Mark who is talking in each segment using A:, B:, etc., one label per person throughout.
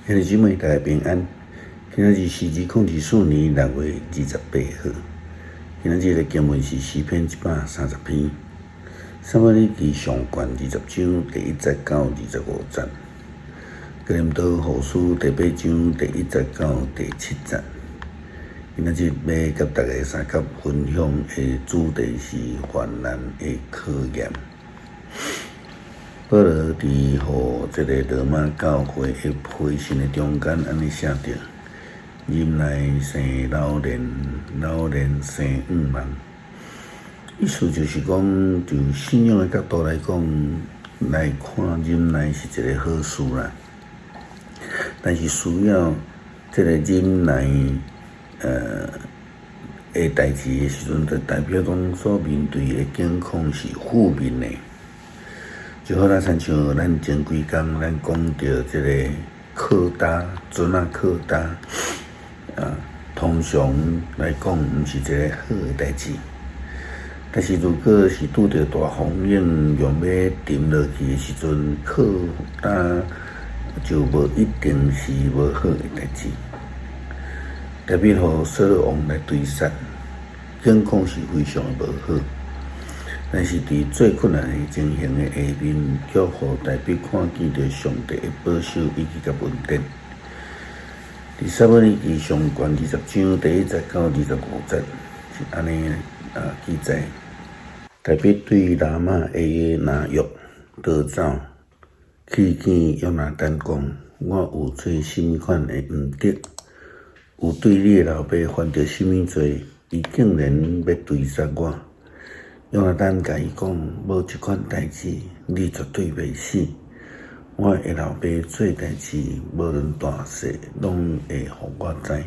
A: 兄弟姊妹，大家平安。今仔日是2024年6月28號。今仔日的經文是詩篇130篇，撒母耳記上卷20章第1節到25節，哥林多後書第八章第一節到第七節。今仔日欲佮大家相佮分享的主題是患難的考驗。保羅佇予這个羅馬教會的批信的中間，按呢寫著：忍耐生老練，老練生向望。意思就是講，就信仰的角度來講，來看忍耐是一个好事啦。但是需要這个忍耐，的代誌的時陣，就代表講所面對的境況是負面的。就好若親像咱前幾工咱講著這个靠焦，船仔靠焦，通常來講毋是一个好的代誌。但是如果是拄著大風湧欲欲沉落去的時陣，靠焦就無一定是無好的代誌。大衛予掃羅王來追殺，境況是非常的無好。但是佇最困難的情形的下面，卻予大衛看見著上帝的保守以及佮恩典。佇撒母耳記上卷20章第1節到25節是按呢記載。大衛對拉瑪的拿約逃走，去見約拿單講：我有做啥物款的毋對？有對你的老爸犯著啥物罪？伊竟然欲追殺我！約拿單共伊講：無這款代誌，你絕對袂死。我的老爸做代誌，無論大細，攏會予我知。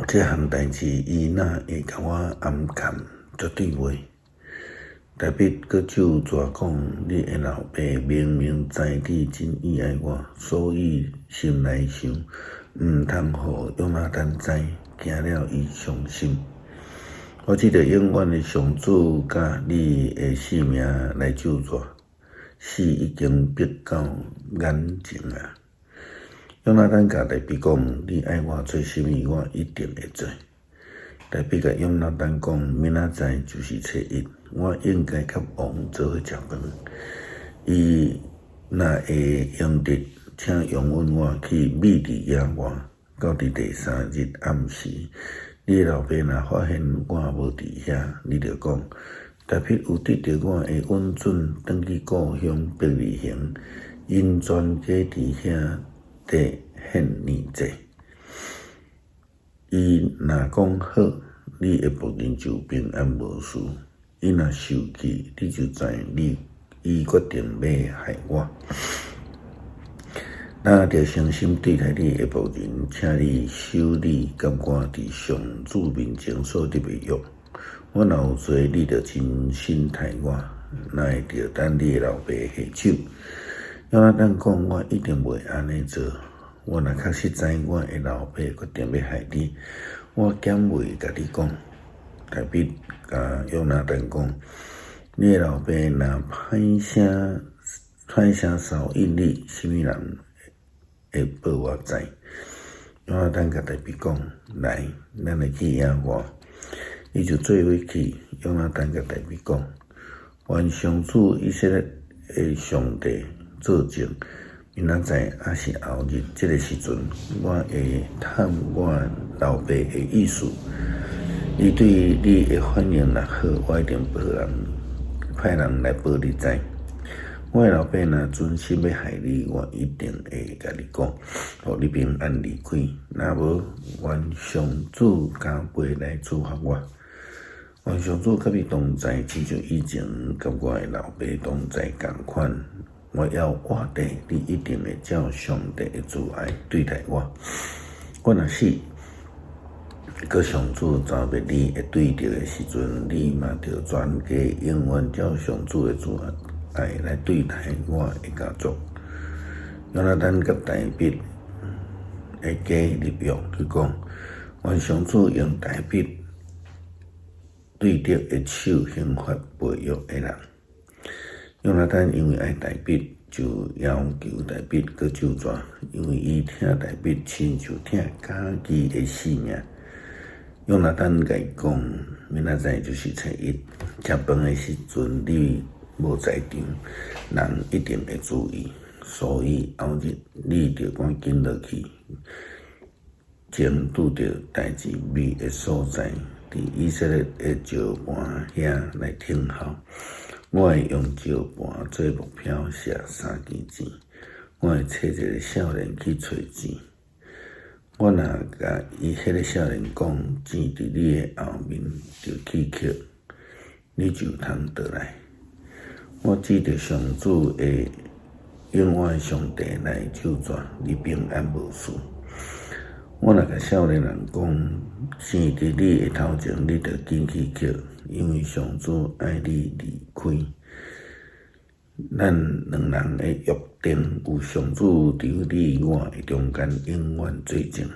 A: 這項代誌，伊哪會共我掩藏？絕對袂。大衛閣咒詛講：你的老爸明明知你真意愛我，所以心內想，毋通予約拿單知，驚了伊傷心。我藉著永遠的上主佮你的性命來咒詛，死已經逼到眼前啊！約拿單共大衛講：你愛我做啥物，我一定會做。大衛共約拿單講：明仔載就是初一，我應該佮王做伙食飯。伊若會用得，請容允我去覕佇野外，到佇第三日暗時。你老爸若發現我無佇遐，你就講，大衛有得著我的允准，轉去故鄉伯利恆，𪜶全家佇遐佇獻年祭。伊若講好，你的僕人就平安無事；伊若受氣，你就知你伊決定欲害我。咱著誠心對待你的僕人，請你守你佮我佇上主面前所立的約。我若有罪，你著真審待我，哪會著等你的老爸下手？約拿單講，我一定袂按呢做。我若確實知我的老爸決定欲害你，我敢袂共你講？大衛共約拿單講，你的老爸若歹聲歹聲梢應你，啥物人會報我知？約拿單共大衛講：來，咱來去野外。伊就做伙去。約拿單共大衛講：願上主以色列的上帝作證，明仔載抑是後日這个時陣，我會探我老爸的意思。伊對你的反應若好，我一定派人來報你知。我的老爸若存心欲害你，我一定會共你講，予你平安離開。若無，願上主加倍來處罰我。願上主佮你同在，親像以前佮我的老爸同在仝款。我猶活著，你一定會照上帝的慈愛對待我。我若死，閣上主造滅你會對著的時陣，你嘛著全家永遠照上主的慈愛來對待我的家族。約拿單佮大衛的家立約，去講，願上主用大衛對得的手刑罰背約的人。約拿單因為愛大衛，就要求大衛閣咒詛，因為伊疼大衛親像疼家己的性命。約拿單共伊講：明仔載就是初一，食飯的時陣你無在場，人一定會注意，所以後日你著趕緊落去，前拄著代誌美的所在，佇以色列的石盤遐來等候。我會用石盤做目標射三支箭，我會揣一个少年去揣箭。我若共伊彼个少年講，箭佇你的後面，就去抾，你就通倒來。我指著上主的永活的上帝來咒詛，你平安無事。我若共少年人講，箭佇你的頭前，你著緊去抾，因為上主愛你離開。咱兩人的約定，有上主佇你我的中間，永遠做證。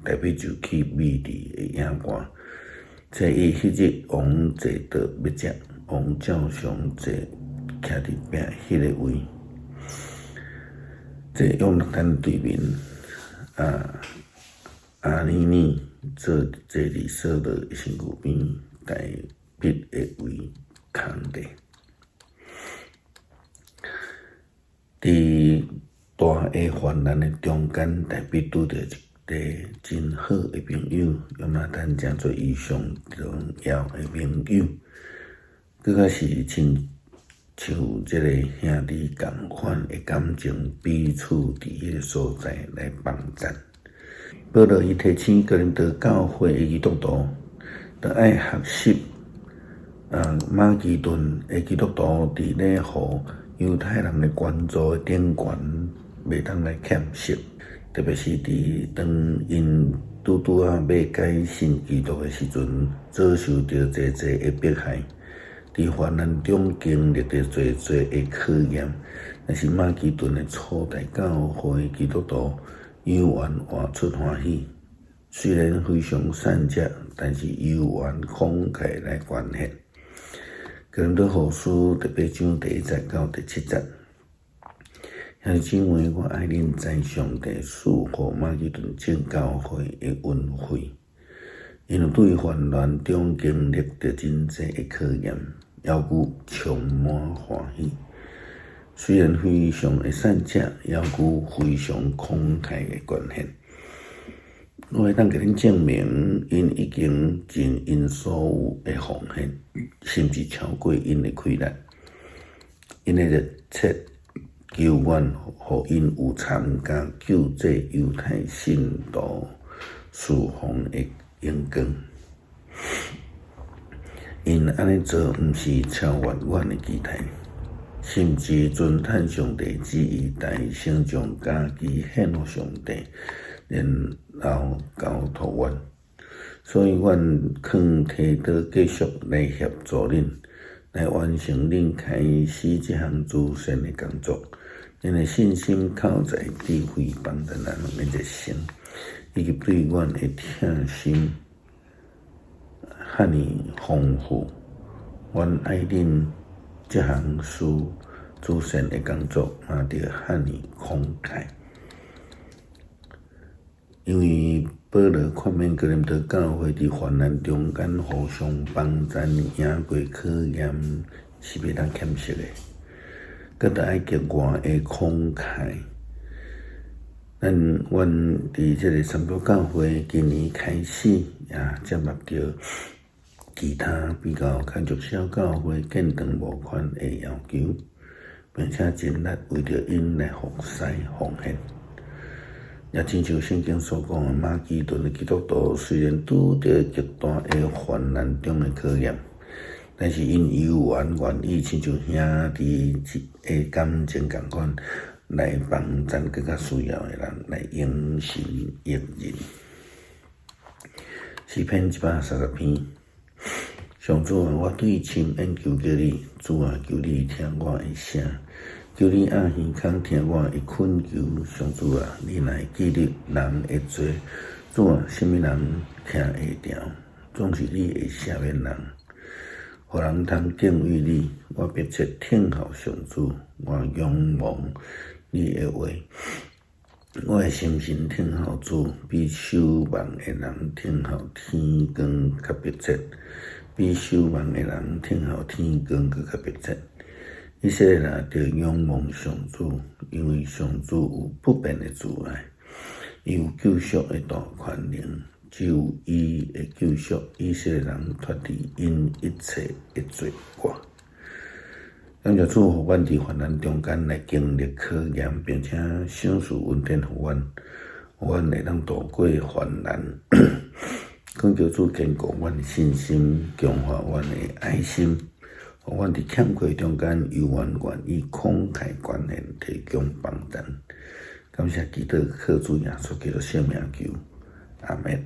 A: 大衛就去美地的野外。初一彼日，王坐桌欲食，王照常坐徛佇壁彼个位。這約拿單對面，亞尼耳坐坐佇掃羅的身軀邊，大衛的位空著。佇大的患難的中間，大衛拄著一个真好的朋友，約拿單成做伊上重要的朋友，閣較是親像這个兄弟仝款的感情，彼此佇彼个所在來幫贊。保羅伊提醒哥林多教會的基督徒，著愛學習馬其頓的基督徒佇咧予猶太人的關注的頂懸，袂當來欠席，特別是佇當𪜶拄拄仔欲改信基督的時陣，遭受著濟濟的迫害，佇患難中經歷著濟濟的考驗。但是馬其頓的初代教會基督徒猶原活出歡喜，雖然非常散食，但是猶原慷慨來捐獻。哥林多後書第八章第一節到第七節，兄弟姊妹，我愛恁知上帝賜予馬其頓眾教會的恩惠，𪜶有對患難中經歷著真濟的考驗，猶閣充滿歡喜。雖然非常的散食，猶閣非常慷慨的捐獻。我會當共恁證明，𪜶已經盡𪜶所有的奉獻，甚至超過𪜶的氣力。𪜶的熱切求願，予𪜶有參加救濟猶太信徒事奉的榮光。𪜶按呢做，毋是超越阮的期待，甚至尊嘆上帝旨意，大聲將家己獻予上帝，然後交託阮。所以，阮勸提多繼續來協助恁，來完成恁開始這項慈善的工作。恁的信心、口才、智慧、幫助人的熱誠，以及對阮的疼心，遐爾豐富。阮愛恁這項事慈善的工作，嘛著遐爾慷慨。因為保羅勸勉哥林多教會佇患難中間互相幫贊，贏過考驗是袂當欠失的，閣著愛格外的慷慨。咱阮佇這个三寶教會今年開始也接納著其他比較較弱小教會建堂募款的要求，並且盡力為著𪜶來服侍奉獻。也親像聖經所講的，馬其頓的基督徒雖然拄著極大的患難中的考驗，但是𪜶猶原願意親像兄弟的感情仝款來幫贊閣較需要的人，來榮神益人。詩篇130篇，上主啊，我對深淵求叫你，主啊，求你聽我的聲。求你掩耳孔聽我的懇求，上主啊，你若會記得人的罪，主啊，啥物人徛會牢？總是你會赦免人，予人通敬畏你。我迫切等候上主，我仰望你的話。我的心神等候主，比守望的人等候天光較迫切，比守望的人等候天光閣較迫切。以色列人著仰望上主，因為上主有不變的慈愛，伊有救贖的大權能，只有伊會救贖以色列人脫離𪜶一切的罪過。感謝主，予阮佇患難中間來經歷考驗，並且賞賜恩典予阮，予阮會當渡過患難。懇求主堅固阮的信心，強化阮的愛心，予阮佇欠缺中間猶原願意慷慨捐獻，提供幫贊。感謝基督，靠主耶穌基督聖名求，阿們。